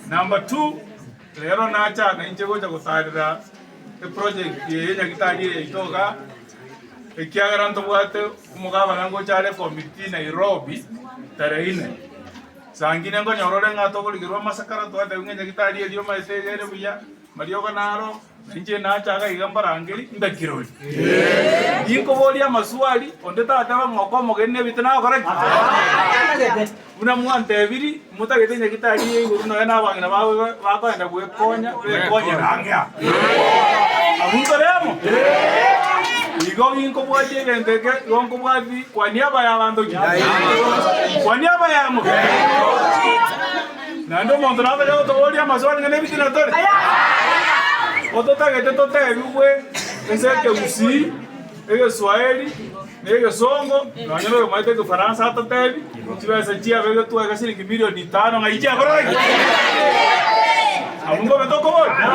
Number two, rero nacha nainche gocha gotarera eproject eye nyagitari eye yaito igaa, ekiagera ntobwate omogabana ngocha are committee Nairobi tarehe ine. Sangine nkonyora ore ng'a tokorigerwa amasakara twatebiwa ng'a enyagitari eria omanyete iga ere buya, Mariogo naro, na inche nache iga iga mbarangeri mbe kirori. Ninkoboria amaswali, onde tateba ng'a oka omogeni nebinto nagokora ki? Buna mwantebiri, motagete nyagitari ya igoro nonya na abang'ina bago bakoenda gwekonya, bekonyera ang'e aa. Abwo ntore amo? Igo ginkobwatia egento eke, igo nkobwati kwa niaba ya abanto ki? Kwa niaba yamo? Naende omonto nabache gotoboria amaswali ng'a nebitina tore? Ototagete totebigwe ase ekegusii, egeswahili, na egesongo, nonya na oyomaete egefaransa atotebi, chibesa chiabegetwe iga siringi milioni itano ng'ai chiakorora ki? Abwo nkobe tokoboria?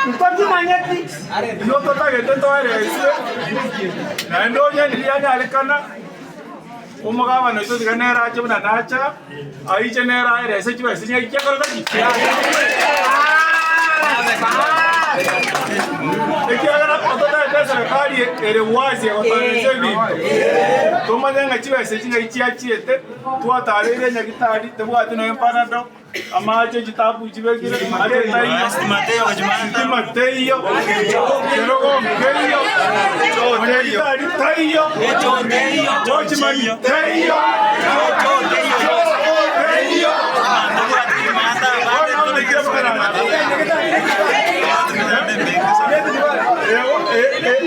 Ntochimanyeti. Igo totagete toereswe, naende onye riria anyarekana. Omogabane oito tiga nere ache buna nacha, aiche nere aere ase chibesa chinyaki chiakoreka ki? Ekiagera ototagete eserekari ere wazi egotoeresia ebinto, tomanye ng'a chibesa echi ng'ai chiachiete, twatareire enyagitari, tebwati nonya epanado. Amache chitabu chibekire, are taiyo, sitima teiyo, kerogo nkeiyo, monyagitari taiyo, watchman teiyo, choo teiyo. Bono naki ekorana?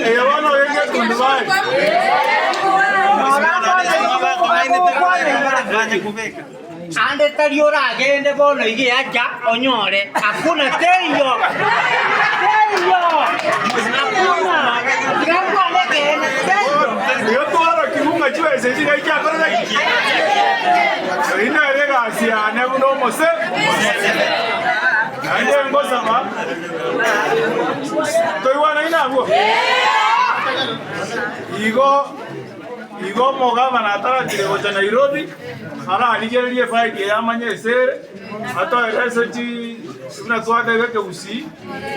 Eye bono ege tundubari. Ande tari oragende bono iga eacha onyore, hakuna teiyo, teiyo, hakuna, tiga nkwane ekeene, teiyo. Igo twarokigwe ng'a chibesa echi ngai chiakorire ki? Eyio nere egasi yane buna omose, naende ngosaba toigwanaine abwo. Igo Igo omogabana ataratire gocha Nairobi, ararigererie efaidi eye amanye ase ere, atoere ase chi buna twateba ekegusii,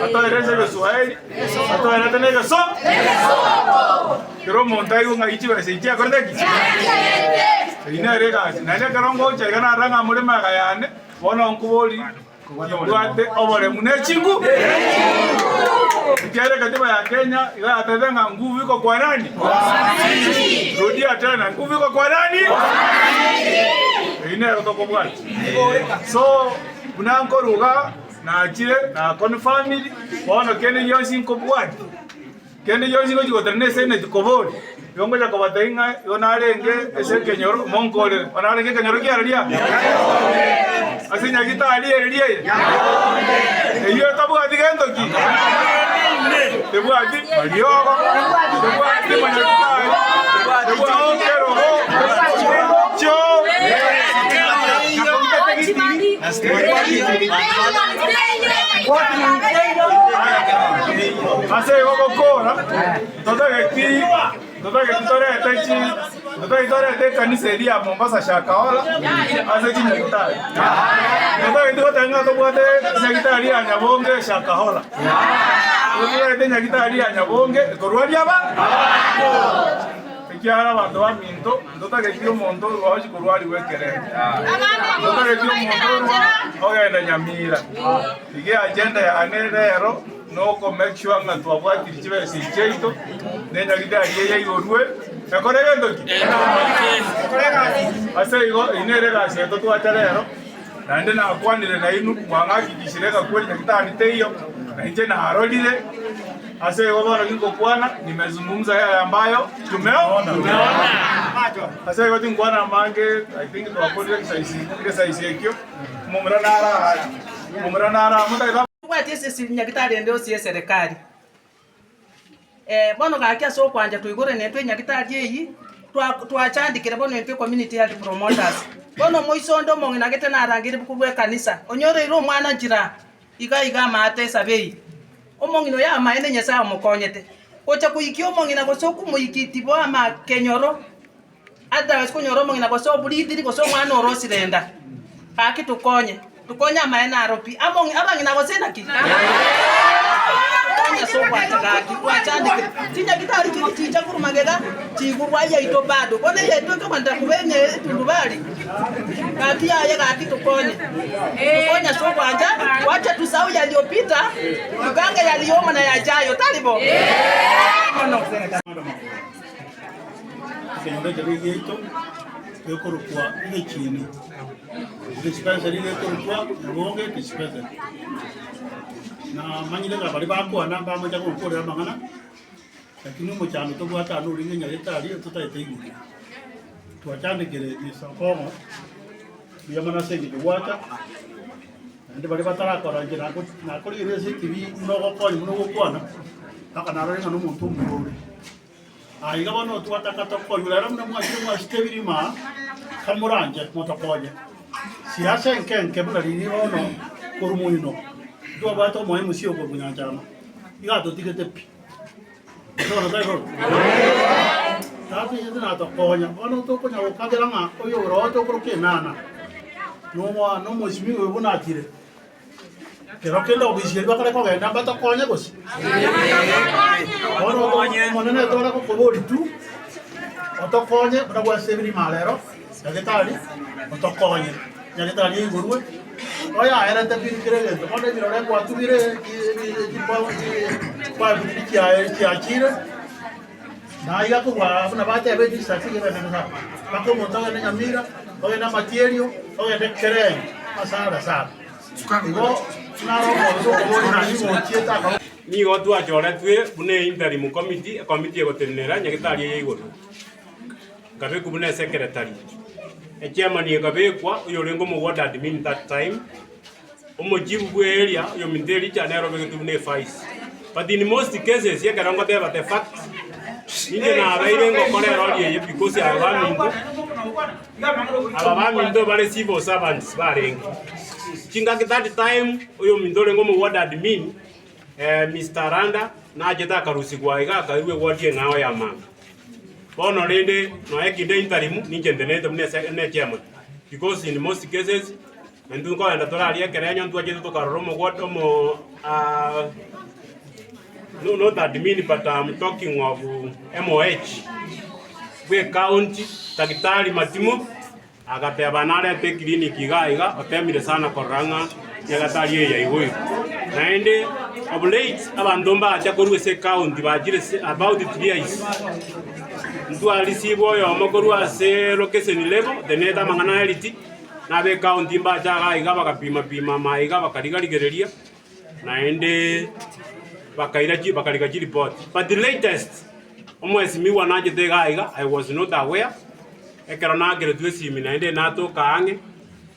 atoere ase egeswahili, atoerete na egeso Kera omonto aigwe ng'ai chibesa echi chiakorete ki? Eyio nere egasi. Naende ekero ngocha iga narora ng'a more magega yane, bono nkoborie. Nibwate oboremu ne chingu? Ekiagera ekatiba ya Kenya iga yatebete ng'a nguvu iko kwa nani? Rudia tena, nguvu iko kwa nani? Eyio nero tokobwati. So, buna nkoruga nachire naconfirmiri, bono kende gionsi nkobwati. Kende gionsi ngochia gotenena ase Senate koboria, igo ngocha kobatebia ng'a igo narenge ase ekenyoro monkorere. Bono narenge ekenyoro kiareria? Ase Nyagitari ereria eye? Eyio etabwati gento ki? Tebwati mariogo, tebwati manyagitari, tebwati kerogo, choo. Ase igo gokora, totageti totageti torete chi totageti torete ekanisa eria ya Mombasa Shakahola ase chinyagitari. Totageti goteba ng'a tobwate enyagitari ya Nyabonge Shakahola. Totagete enyagitari ya Nyabonge ekorwaria aba ekiagera abanto baminto ntotageti omonto orwa ochi korwarigwa ekerengo. Ntotageti omonto orwa ogenda Nyamira. Iga eagenda yane rero noko make sure ng'a twabwatiri chibesa echi chiaito, na enyagitari eye yaigorwe, ekore gento ki? Ase igo, eyio nere egasi yaito twacha rero, naende nakwanire nainwe, mwang'akikishire ng'a kweri nyagitari teiyo, na inche narorire, ase igo bono gingokwana, nimezungumza yale ambayo tumeona. Ase igo tinkwana amange, I think twakorire exercise exercise ekio. Omomura naro aa, omomura naro aa, motagete. Tobwati esese nyagitari ende yonsi y'eserekari. Bono gaki ase okwancha twaigure nentwe enyagitari eyio, twa twachandikire bono intwe community health promoters. Bono omoiso onde omong'ina gete narangeire korwa ekanisa, onyoreire omwana nchera iga iga amaate esabei. Omong'ina oyo amaene Nyasaye omokonyete, gocha koikia omong'ina gose okomoikia tibo amakenyoro. Atagasi konyora omong'ina gose oburitiri gose omwana orosire enda. Gaki tokonye, tokonye amaene aro pi. Amo abang'ina gose naki? Tokonye ase ogwancha gaki, twachandekire. Chinyagitari chiria chicha korwa magega, chigurwa yaito bado. Bono eyaito ekogenda koba enye etundubari. Gaki yaye gaki tokonye. Tokonye ase ogwancha, wacha tusahau yaliyopita, tugange yaliyomo na yajayo. Tari bo? Mono. Ekenyoro ekebe giaito gekorokwa Egechini, Dispensary gekorokwa Nyabonge Dispensary. Na manyire ng'a baria bakwana mbamocha gonkorera amang'ana, lakini omochando tobwate aa norenge nyagetari totagete igoro. Twachandekire Mister Okong'o, mbuya mono ase eng'encho gwacha, naende baria batarakora inche nako nakorigereria ase etibi buna ogokonya buna ogokwana, mpaka narore ng'a nomonto omuya ore. Aiga bono twataka tokonywe rero buna mwachire mwasike ebirima, kamoranche motokonye. Siasa enke enke buna riria bono korwa moino, ntwabwate omo MC okorwa Nyanchama, iga atotigete pi. Bono tari bono? Tatoigete natokonya, bono tokonya gokagera ng'a oyo ore oo tokoroka enana, nomoa nomosimi oyo buna achire. Kero kende obisi eria bakare kogenda mbatokonye gose? Bono Omonene tore gokoboria tu, otokonye buna gwasebire ime rero, nyagetari otokonye, nyagetari eigorwe, oyaerete pi kera egento, bono ebirore gwatubire chipipe chiaye chiachire, na iga kobua buna bateba edistance iga ebe enene sana, mpaka omonto ogende Nyamira, ogende Amatierio, ogende Kerenge, ase are sana. Nigo twachoretwe buna einterimu committee, ekomiti egotenenera nyagetari eye igoro. Nkabekwa buna esekeretari. Echairman ekabekwa oyorenge omo ward admin that time, omochief bwe area oyominto Elijah nere obegetwe buna evice. But in most cases ekero ngoteba the fact, inche nabeire ngokora erori eye because aba baminto. Aba baminto bare civil servants barenge. Chingaki that time oyominto orenge omo ward admin Mister Aranda nachete akarusigwa iga akairwa eward eng'ao ya Manga. Bono rende nonya ekinde interim ninche ntenenete buna ese buna echairman because in most cases intwe nkoenda torarie ekerenyo ntwachete tokarora omo ward omo no not admin but I'm talking of MOH. Bw'ekaunti, Daktari Matimo agateba narente eclinic iga iga, otemire sana korora ng'a nyagetari eye yaigoirwe. Naende of late abanto mbacha korwa ase ecounty bachire ase about 3 years. Ntwareceive oyomo korwa ase location level tenete amang'ana a health, na abe ecounty mbacha iga iga bagapima pima amaiga bakariga-rigereria. Naende bakaira chi bakarika chiripoti. But the latest, omwesimigwa nachete iga iga, I was not aware, ekero nakeretwe esimi naende natoka ang'e,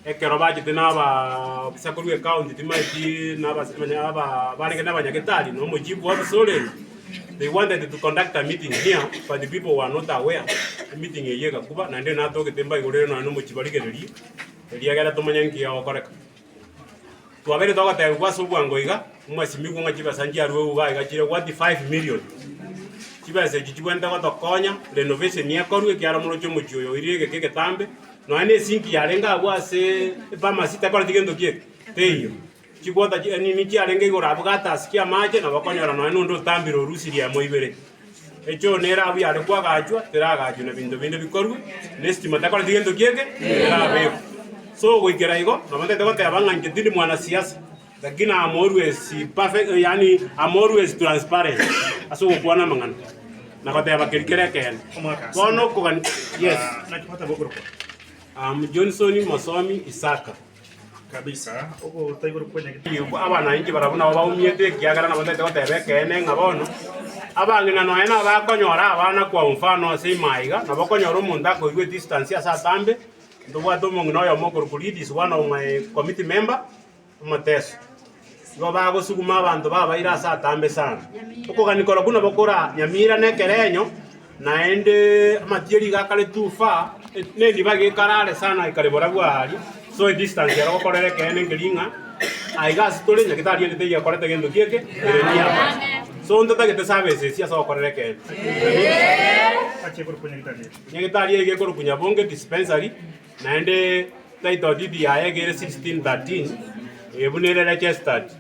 ekero bachete na abaa ofisa korwa ecounty timaeti na abas manya aba barenge na abanyagetari na omochief wa ofisi orenge, they wanted to conduct a meeting here but the people were not aware, emeeting eyio egakuba naende natogete mbaigorere nonya na omochie barigererie, eriagera tomanye nki gegokoreka. Twabeire togoteebigwa ase obwango iga, omwesimigwa ng'a chibesa nchiarue iga iga chire worth 5 million. Chibesa echi chibwenerete gotokonya renovation ekorwe ekiagera moroche omochie oyo oirire egeka egetambe, nonya na esinki yarenge abwo ase epharmacy tekoreti gento ki eke? Teiyo. Chigwota chi nini chiarenge igoro abwo gatasi kia amache nabo okonyora nonya na onde otambire orusirie emo ibere. Echoo nere abwo yare koagachwa, teragachwe na binto binde bikorwe, na esitima tekoreti gento ki eke? Terabekwa. So goikera igo, nabo ntagete goteba ng'a inche tindi mwanasiasa, lakini am always perfect, yaani am always transparent ase ogokwana amang'ana, na goteba keria kere ekeene. Bono okogani yes. Am Johnson Mosomi Isaka. Kabisa, ogotaigorwa kwa Nyagetari. Abananchi barabwo nabo baumiete, ekiagera nabo ntagete goteba ekeene ng'a bono abang'ina nonya nabakonyora abana kwa mfano ase ime aiga, nabo okonyora omonto akoirwa edistance ase atambe, ntobwate omong'ina oyomo okorokwa Lydis one of my committee member, omoteso. Igo bagosuguma abanto babaire ase atambe sana. Okogania korokwo nabo kora Nyamira na ekerenyo, naende amatieri iga akare too far, nendiba iga ekarare sana ekare barabwo aaria, so edistance ero gokorera ekeene nkeri ng'a aiga ase tore nyagetari ende teiyo ekorete gento ki eke ere near. So ntotagete services ase ogokorera ekeene. Nyagetari eye ekorokwa Nyabonge dispensary, naende. Title deed yaye egere 1613, buna ere registered.